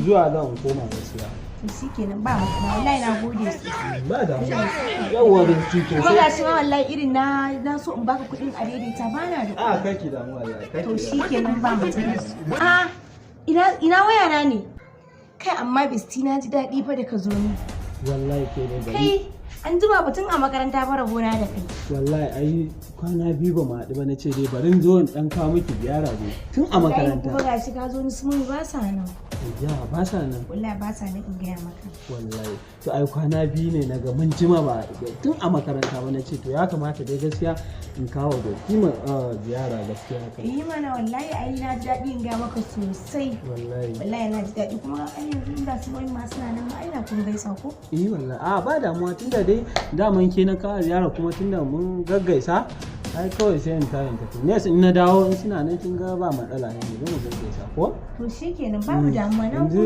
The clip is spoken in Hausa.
Zuwa zan koma gaskiya. To shikenan, ba matsala. Wallahi na gode sosai. Ba damuwa. Yawwa bestie, to Kuma sai gashi ma wallahi irin na so in baka kuɗin a daidaita, bana da. A kake damu wallahi, kake To damu. shikenan, ba matsala. A ina waya na ne? Kai, amma bestie, na ji daɗi fa da ka zo ni. Wallahi ke ne bari. Kai, an jima batun a makaranta fa rabona da kai. Wallahi ai kwana 2 ba mu haɗu ba, na ce dai bari in zo in ɗan kawo miki ziyara dai tun a Wallahi makaranta. kuma gashi ka zo ni, su mummy ba sa nan. Ya ba sa nan? Wallahi ba sa nan, in gaya maka. Wallahi to ai kwana 2 ne na ga mun jima ba haɗu ba tun a makaranta ba, na ce to ya kamata dai gaskiya in kawo da ma ziyara gaskiya kai. Yi mana, wallahi ai na ji daɗi, in gaya maka, sosai. Wallahi. Wallahi na ji daɗi, kuma ai yanzu inda su mummy ma suna nan ma, ai na kun gaisa ko? Eh wallahi, a ba damuwa, tunda dai daman ke na kawo ziyara, kuma tunda mun gaggaisa, ai kawai sai in tayin tafi ne. In na dawo, in suna nan, kin ga ba matsala ne, mu zo mu gaggaisa ko? To shikenan, babu damuwa, na Yanzu